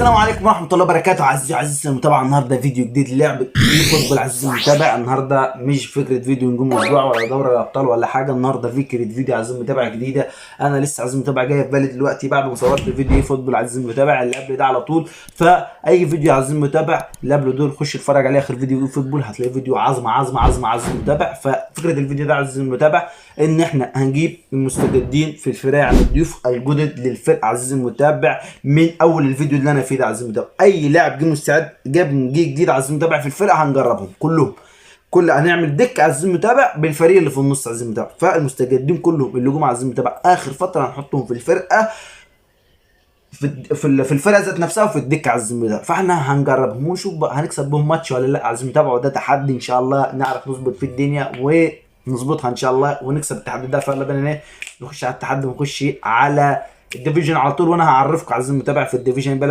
السلام عليكم ورحمة الله وبركاته. عزيزي وعزيزتي المتابعة، النهارده فيديو جديد للعبة eFootball. عزيزي المتابع، النهارده مش فكرة فيديو نجوم اسبوع ولا دوري الابطال ولا حاجة. النهارده فكرة فيديو عزيزي المتابع جديدة. انا لسه عزيزي المتابع جاية في بالي دلوقتي بعد ما صورت فيديو eFootball عزيزي المتابع اللي قبل ده على طول. فاي فيديو عزيزي المتابع اللي قبل دول خش اتفرج عليه. اخر فيديو eFootball هتلاقي فيديو عظمة عظمة عظمة عزيزي المتابع. ففكرة الفيديو ده عزيزي المتابع ان احنا هنجيب المستجدين في الفرق، يعني الضيوف الجدد للفرقة عزيزي المتابع. من اول الفيديو اللي انا فيه ده عزيزي المتابع، اي لاعب جه مستعد جاب جه جديد عزيزي المتابع في الفرقة هنجربهم كلهم. كل هنعمل دكه عزيزي المتابع بالفريق اللي في النص عزيزي المتابع. فالمستجدين كلهم اللي جم عزيزي المتابع اخر فترة هنحطهم في الفرقة في الفرقة ذات نفسها وفي الدكة عزيزي المتابع. فاحنا هنجربهم ونشوف بقى هنكسب بهم ماتش ولا لا عزيزي المتابع. وده تحدي ان شاء الله نعرف نظبط في الدنيا ونظبطها ان شاء الله ونكسب التحدي ده. فيلا بينا ايه نخش على التحدي ونخش على ال division على طول، وانا هعرفكم عزيزي المتابع في ال division بقى.